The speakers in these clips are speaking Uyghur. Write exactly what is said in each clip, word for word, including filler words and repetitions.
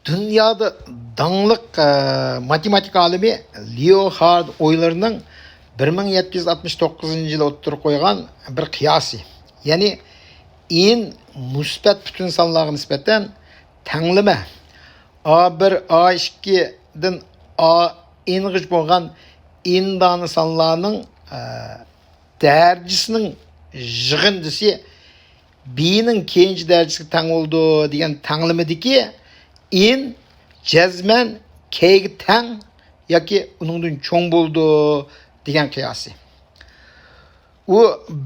دۇنيادا داڭلىق، ئە، ماتېماتىكا ئالىمى لېئونارد ئويلېرنىڭ بىر مىڭ يەتتە يۈز ئاتمىش توققۇزىنچى يىلى ئوتتۇرىغا قويغان بىر قىياسى. يەنى ئېن مۇسبەت پۈتۈن سانلارغا نىسبەتەن تەڭلىمە، ئا بىر، ئا ئىككىدىن ئا ئېنغىچە بولغان ئېن دانە سانلارنىڭ، ئە، دەرىجىسىنىڭ يىغىندىسى بنىڭ كېيىنچە دەرىجىسىگە تەڭ بولىدۇ دېگەن تەڭلىمىدىكى ئېن جەزمەن كېيىگە تەڭ ياكى ئۇنىڭدىن چوڭ بولىدۇ دېگەن قىياسى. ئۇ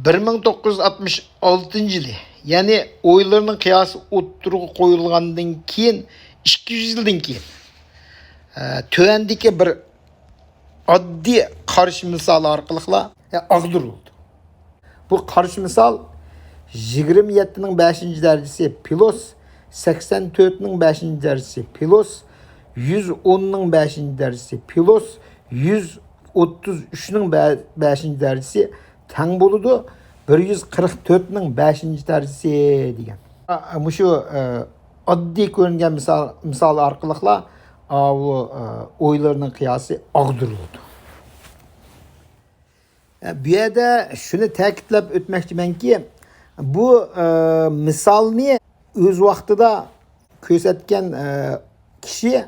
بىر مىڭ توققۇز يۈز ئاتمىش ئالتىنچى يىلى، يەنى ئويلېرنىڭ قىياسى ئوتتۇرىغا قويۇلغاندىن كېيىن، ئىككى يۈز يىلدىن كېيىن، ئە، تۆۋەندىكى بىر ئاددىي قارشى مىسال ئارقىلىقلا، ئە، ئاغدۇرۇلىدۇ. بۇ قارشى مىسال يىگىرمە يەتتىنىڭ بەشىنچى دەرىجىسى پلۇس سەكسەن تۆتنىڭ بەشىنچى دەرىجىسى پلۇس يۈز ئوننىڭ بەشىنچى دەرىجىسى پلۇس يۈز ئوتتۇز ئۈچنىڭ بە-، بەشىنچى دەرىجىسى تەڭ بولىدۇ بىر يۈز قىرىق تۆتنىڭ بەشىنچى دەرىجىسى دېگەن. ئا، مۇشۇ، ئە، ئاددىي كۆرۈنگەن مىسال، مىسال ئارقىلىقلا، ئاۋۇ، ئە، ئويلېرنىڭ قىياسى ئاغدۇرۇلىدۇ. ئە، بۇ يەردە شۇنى تەكىتلەپ ئۆتمەكچىمەنكى، بۇ، ئە، مىسالنى ئۆز ۋاقتىدا كۆرسەتكەن، ئە، كىشى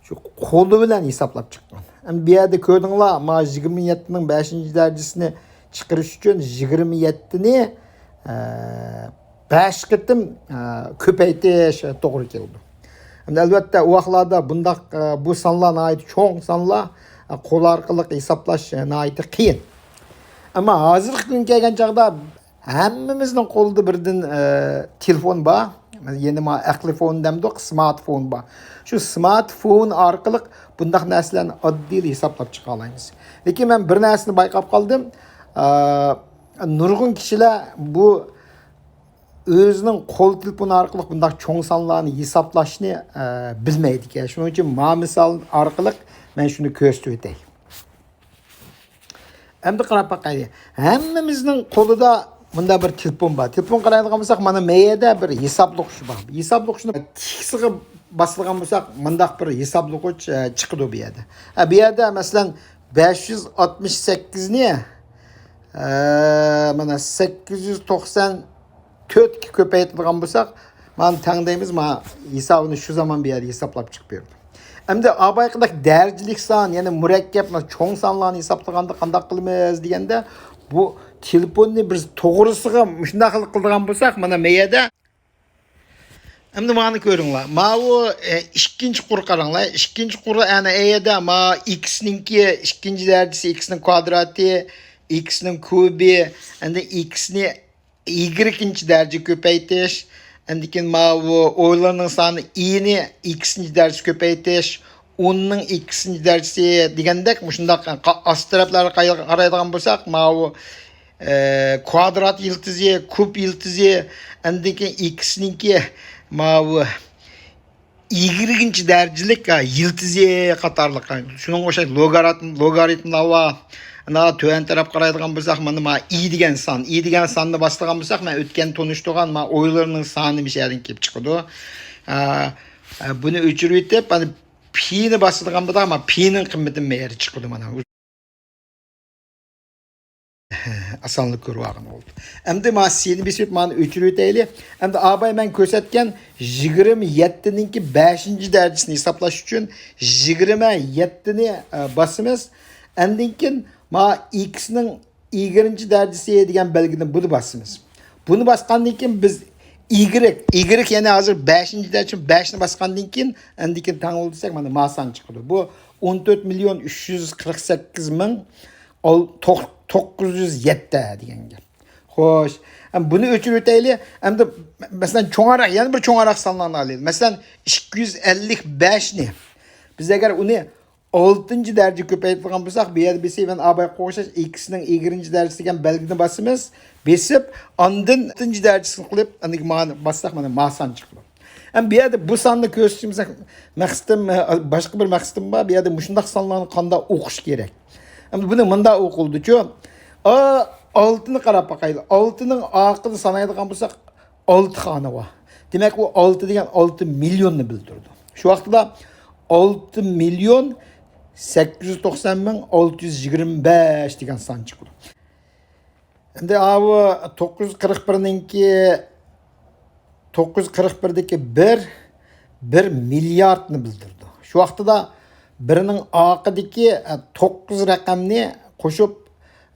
شۇ قولى بىلەن ھېسابلاپ چىققان. ئەمدى بۇ يەردە كۆردۈڭلار، ما يىگىرمە يەتتىنىڭ بەشىنچى دەرىجىسىنى چىقىرىش ئۈچۈن يىگىرمە يەتتىنى، ئە، بەش قېتىم، ئە، كۆپەيتىش توغرا كېلىدۇ. ئەمدى ئەلۋەتتە، ئۇ ۋاقىتلاردا بۇنداق، ئە، بۇ سانلار ناھايىتى چوڭ سانلار، ئە، قول ئارقىلىق ھېسابلاش، ئە، ناھايىتى قىيىن. ئەمما ھازىرقى كۈنگە كەلگەن چاغدا ھەممىمىزنىڭ قولىدا بىردىن، ئە، تېلېفون بار. يەنى ما ئەقلىي فون دەمدۇق، سمارتفون بار. شۇ سمارتفون ئارقىلىق بۇنداق نەرسىلەرنى ئاددىيلا ھېسابلاپ چىقالايمىز. لېكىن مەن بىر نەرسىنى بايقاپ قالدىم. ئە، نۇرغۇن كىشىلەر بۇ ئۆزىنىڭ قول تېلېفونى ئارقىلىق بۇنداق چوڭ سانلارنى ھېسابلاشنى، ئە، بىلمەيدىكەن. شۇنىڭ ئۈچۈن ما مىسال ئارقىلىق مەن شۇنى كۆرسىتىۋېتەي. ئەمدى قاراپ باقايلى. ھەممىمىزنىڭ قولىدا مۇنداق بىر تېلېفون بار. تېلېفون قارايدىغان بولساق، مانا مەيەدە بىر ھېسابلىغۇچ بار. ھېسابلىغۇچنى تىكىسىغا باسىدىغان بولساق، مۇنداق بىر ھېسابلىغۇچ، ئە، چىقىدۇ بۇ يەردە. ئە، بۇ يەردە، مەسىلەن، بەش يۈز ئاتمىش سەككىزنى، ئە، مانا سەككىز يۈز توقسان تۆتكە كۆپەيتىدىغان بولساق، مانا تەڭ دەيمىز، مانا ھېسابىنى شۇ زامان بۇ يەردە ھېسابلاپ چىقىپ بېرىدۇ. ئەمدى ئابايقىدەك دەرىجىلىك سان، يەنى مۇرەككەپ، مانا چوڭ سانلارنى ھېسابلىغاندا قانداق قىلىمىز دېگەندە، بۇ تېلېفوننى بىز توغرىسىغا مۇشۇنداق قىلىدىغان بولساق، مانا مەيەدە. ئەمدى مانى كۆرۈڭلار. ماۋۇ، ئە، ئىككىنچى قۇر قاراڭلار. ئىككىنچى قۇر ئەنە ئەيەدە ما ئىكسنىڭكى ئىككىنچى دەرىجىسى، ئىكسنىڭ كۋادراتى، ئىكسنىڭ كۇبى، ئەمدى ئىكسنى ئىگرېكىنچى دەرىجە كۆپەيتىش، ئاندىن كېيىن ماۋۇ ئويلارنىڭ سانى ئىنى ئىكسىنچى دەرىجە كۆپەيتىش، ئوننىڭ ئىكسىنچى دەرىجىسى دېگەندەك مۇشۇنداق قا-، ئاستى تەرەپلەرگە قاي-، قارايدىغان بولساق، ماۋۇ، ئە، كۋادرات يىلتىزى، كۇب يىلتىزى، ئاندىن كېيىن ئىكسنىڭكى ماۋۇ يىگىرمىنچى دەرىجىلىك، ھە، يىلتىزى قاتارلىق، ھە، شۇنىڭغا ئوخشاش لوگارىتم، لوگارىتملار بار. ئانا تۆۋەن تەرەپ قارايدىغان بولساق، مانا، ما، ئى دېگەن سان. ئى دېگەن ساننى باسىدىغان بولساق، مەن ئۆتكەن تونۇشتۇرغان، ما، ئويلارنىڭ سانى مۇشۇ يەردىن كېلىپ چىقىدۇ. ھە، ھە، بۇنى ئۆچۈرۈۋېتىپ، مانا، پىنى باسىدىغان بولساق، ما، پىنىڭ قىممىتى ما يەردە چىقىدۇ، مانا. ئاسانلا كۆرۈۋالغىلى بولىدۇ. ئەمدى ما سىنى بېسىپ، مانا ئۆچۈرۈۋېتەيلى. ئەمدى ئاباي مەن كۆرسەتكەن يىگىرمە يەتتىنىڭكى بەشىنچى دەرىجىسىنى ھېسابلاش ئۈچۈن يىگىرمە يەتتىنى، ئە، باسىمىز. ئاندىن كېيىن ما ئىكسنىڭ يىگىرمىنچى دەرىجىسى دېگەن بەلگىدىن بۇنى باسىمىز. بۇنى باسقاندىن كېيىن بىز ئىگرېك، ئىگرېك يەنى ھازىر بەشىنچى دەرىجە، بەشنى باسقاندىن كېيىن، ئاندىن كېيىن تەڭ بولدى دېسەك، مانا ما سان چىقىدۇ. بۇ ئون تۆت مىليون ئۈچ يۈز قىرىق سەككىز مىڭ ئال-، توق-، توققۇز يۈز يەتتە دېگەن گەپ. خوش، ئەم، بۇنى ئۆچۈرۈۋېتەيلى. ئەمدى، مەسىلەن، چوڭراق، يەنە بىر چوڭراق سانلارنى ئالايلى. مەسىلەن، ئىككى يۈز ئەللىك بەشنى بىز ئەگەر ئۇنى ئالتىنچى دەرىجە كۆپەيتىدىغان بولساق، بۇ يەردە بېسىپ، يەنە ئابايغا ئوخشاش ئىكسنىڭ يىگىرمىنچى دەرىجىسى دېگەن بەلگىنى باسىمىز. بېسىپ، ئاندىن ئالتىنچى دەرىجىسىنى قىلىپ، ئاندىن كېيىن مانى باسساق، مانا ما سان چىقىدۇ. ئەمما بۇ يەردە بۇ ساننى كۆرسىتىش مەقسىتىم، باشقا بىر مەقسىتىم بار. بۇ يەردە مۇشۇنداق سانلارنى قانداق ئوقۇش كېرەك؟ ئەمدى بۇنى مۇنداق ئوقۇلىدۇچۇ. ئا، ئالتىنى قاراپ باقايلى. ئالتىنىڭ ئارقىدا سانايدىغان بولساق، ئالتە خانە بار. دېمەك، ئۇ ئالتە دېگەن ئالتە مىليوننى بىلدۈرىدۇ. شۇ ۋاقىتتا ئالتە مىليون سەككىز يۈز توقسان مىڭ ئالتە يۈز يىگىرمە بەش دېگەن سان چىقىدۇ. ئەمدى ئاۋۇ توققۇز يۈز قىرىق بىرنىڭكى، توققۇز يۈز قىرىق بىردىكى بىر، بىر مىلياردنى بىلدۈرىدۇ. شۇ ۋاقتىدا بىرنىڭ ئارقىدىكى، ئە، توققۇز رەقەمنى قوشۇپ،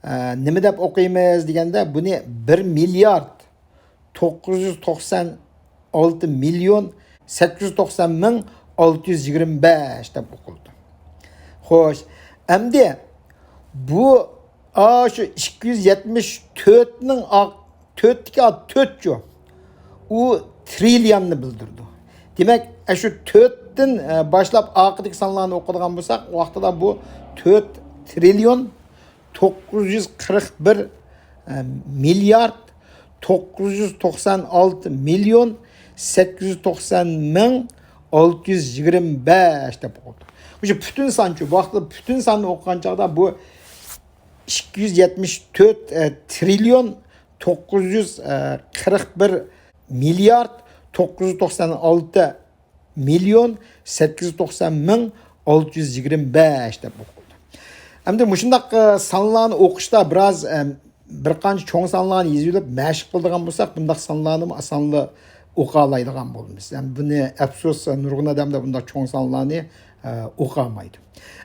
ئە، نېمە دەپ ئوقۇيمىز دېگەندە، بۇنى بىر مىليارد توققۇز يۈز توقسان ئالتە مىليون سەككىز يۈز توقسان مىڭ ئالتە يۈز يىگىرمە بەش دەپ ئوقۇلىدۇ. خوش، ئەمدى بۇ، ئا، شۇ ئىككى يۈز يەتمىش تۆتنىڭ ئا-، تۆتتىكى ئا-، تۆتچۇ، ئۇ ترىليوننى بىلدۈرىدۇ. دېمەك، ئە، شۇ تۆتتىن، ئە، باشلاپ ئارقىدىكى سانلارنى ئوقۇيدىغان بولساق، ۋاقتىدا بۇ تۆت ترىليون توققۇز يۈز قىرىق بىر، ئە، مىليارد توققۇز يۈز توقسان ئالتە مىليون سەككىز يۈز توقسان مىڭ ئالتە يۈز يىگىرمە بەش دەپ ئوقۇلىدۇ. مۇشۇ پۈتۈن سانچۇ، بۇ ۋاقىتتا پۈتۈن ساننى ئوقۇغان چاغدا بۇ ئىككى يۈز يەتمىش تۆت، ئە، ترىليون توققۇز يۈز قىرىق بىر مىليارد توققۇز يۈز توقسان ئالتە مىليون سەككىز يۈز توقسان مىڭ ئالتە يۈز يىگىرمە بەش دەپ ئوقۇلىدۇ. ئەمدى مۇشۇنداق، ئە، سانلارنى ئوقۇشتا بىراز، ئە، بىر قانچە چوڭ سانلارنى يېزىۋېلىپ مەشىق قىلىدىغان بولساق، بۇنداق سانلارنىمۇ ئاسانلا ئوقالايدىغان بولىمىز. ھەم بۇنى ئەپسۇس، نۇرغۇن ئادەملەر بۇنداق چوڭ سانلارنى، ئە، ئوقامايدۇ.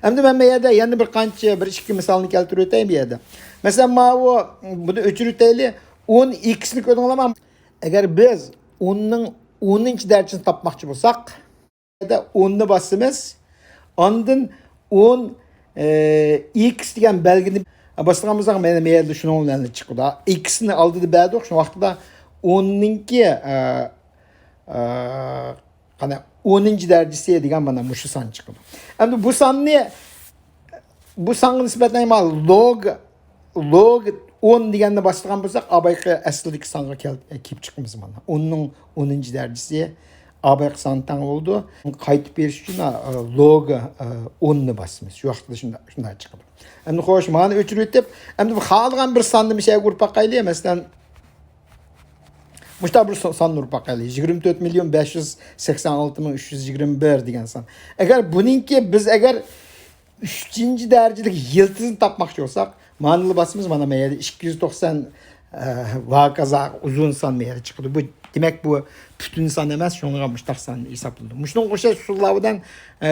ئەمدى مەن بۇ يەردە يەنە بىر قانچە، بىر ئىككى مىسالنى كەلتۈرۈپ ئۆتەي بۇ يەردە. مەسىلەن، ماۋۇ، بۇنى ئۆچۈرۈۋېتەيلى. ئون ئىكسنى كۆردۈڭلارمۇ؟ ئەگەر بىز ئوننىڭ ئونىنچى دەرىجىسىنى تاپماقچى بولساق، ئوننى باسىمىز. ئاندىن ئون، ئە، ئىكس دېگەن بەلگىنى باسىدىغان بولساق، مانا مەيەردە شۇنىڭ بىلەن چىقىدۇ. ئىكسنى ئالدىدا بەردۇق، شۇ ۋاقىتتا ئوننىڭكى، ئە، ئە، قانا، ئونىنچى دەرىجىسى دېگەن مانا مۇشۇ سان چىقىدۇ. ئەمدى بۇ ساننى، بۇ سانغا نىسبەتەن مانا لوگ، لوگ ئون دېگەننى باسىدىغان بولساق، ئابايقى ئەسلىدىكى سانغا كەل-، كېلىپ چىقىمىز مانا. ئوننىڭ ئونىنچى دەرىجىسى ئابايقى سانغا تەڭ بولىدۇ. قايتىپ بېرىش ئۈچۈن، ئە، لوگ، ئە، ئوننى باسىمىز. شۇ ۋاقىتتا شۇنداق، شۇنداق چىقىدۇ. ئەمدى خوش، مانا ئۆچۈرۈۋېتىپ، ئەمدى بىر خالىغان بىر ساننى مۇشۇ يەرگە ئۇرۇپ باقايلى. مەسىلەن، مۇشۇنداق بىر سا-، ساننى ئۇرۇپ باقايلى. يىگىرمە تۆت مىليون بەش يۈز سەكسەن ئالتە مىڭ ئۈچ يۈز يىگىرمە بىر دېگەن سان. ئەگەر بۇنىڭكى بىز ئەگەر ئۈچىنچى دەرىجىلىك يىلتىزنى تاپماقچى بولساق، مانىلا باسىمىز، مانا ما يەردە ئىككى يۈز توقسان، ئە، ۋاكازا ئۇزۇن سان ما يەردە چىقىدۇ. بۇ، دېمەك، بۇ پۈتۈن سان ئەمەس، شۇڭا مۇشۇنداق سان ھېسابلىنىدۇ. مۇشۇنىڭغا ئوخشاش ئۇسۇللار بىلەن، ئە،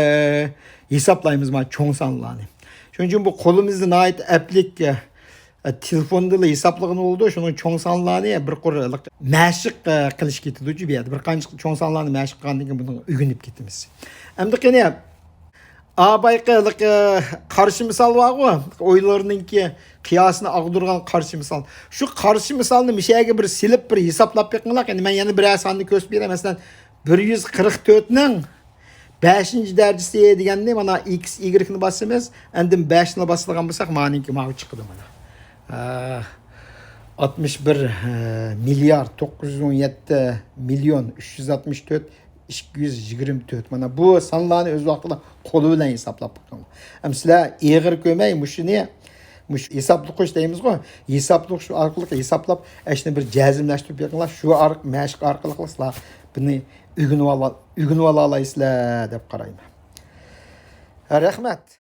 ھېسابلايمىز مانا چوڭ سانلارنى. شۇنىڭ ئۈچۈن بۇ قولىمىزدا ناھايىتى ئەپلىك، ئە، ئە، تېلېفوندىلا ھېسابلىغىلى بولىدۇ. شۇنىڭ چوڭ سانلارنى بىر قۇر مەشىق، ئە، قىلىش كېتىدۇچۇ بۇ يەردە. بىر قانچە چوڭ سانلارنى مەشىق قىلغاندىن كېيىن بۇنى ئۆگىنىپ كېتىمىز. ئەمدى قېنى، ئا بايقى، ئە، قارشى مىسال بارغۇ، ئويلارنىڭكى قىياسىنى ئاغدۇرغان قارشى مىسال. شۇ قارشى مىسالنى مۇشۇ يەرگە بىر سېلىپ، بىر ھېسابلاپ بېقىڭلار. قېنى، مەن يەنە بىرەر ساننى كۆرسىتىپ بېرەي. مەسىلەن، بىر يۈز قىرىق تۆتنىڭ بەشىنچى دەرىجىسى دېگەننى مانا ئىكس ئىگرېكنى باسىمىز. ئاندىن بەشنى باسىدىغان بولساق، مانىڭكى ماۋۇ چىقىدۇ مانا. ئە، ئاتمىش بىر، ئە، مىليارد توققۇز يۈز ئون يەتتە مىليون ئۈچ يۈز ئاتمىش تۆت ئىككى يۈز يىگىرمە تۆت. مانا بۇ سانلارنى ئۆز ۋاقتىدا قولى بىلەن ھېسابلاپ بېقىڭ. ئەمدى سىلەر ئېغىر كۆرمەي، مۇشۇنى، مۇشۇ ھېسابلىغۇچ دەيمىزغۇ، ھېسابلىغۇچ ئارقىلىق ھېسابلاپ، ئەشنى بىر جەزملەشتۈرۈپ بېقىڭلار. شۇ ئارق-، مەشىق ئارقىلىق سىلەر بۇنى ئۆگىنىۋالا-، ئۆگىنىۋالالايسىلەر دەپ قارايمەن. رەھمەت.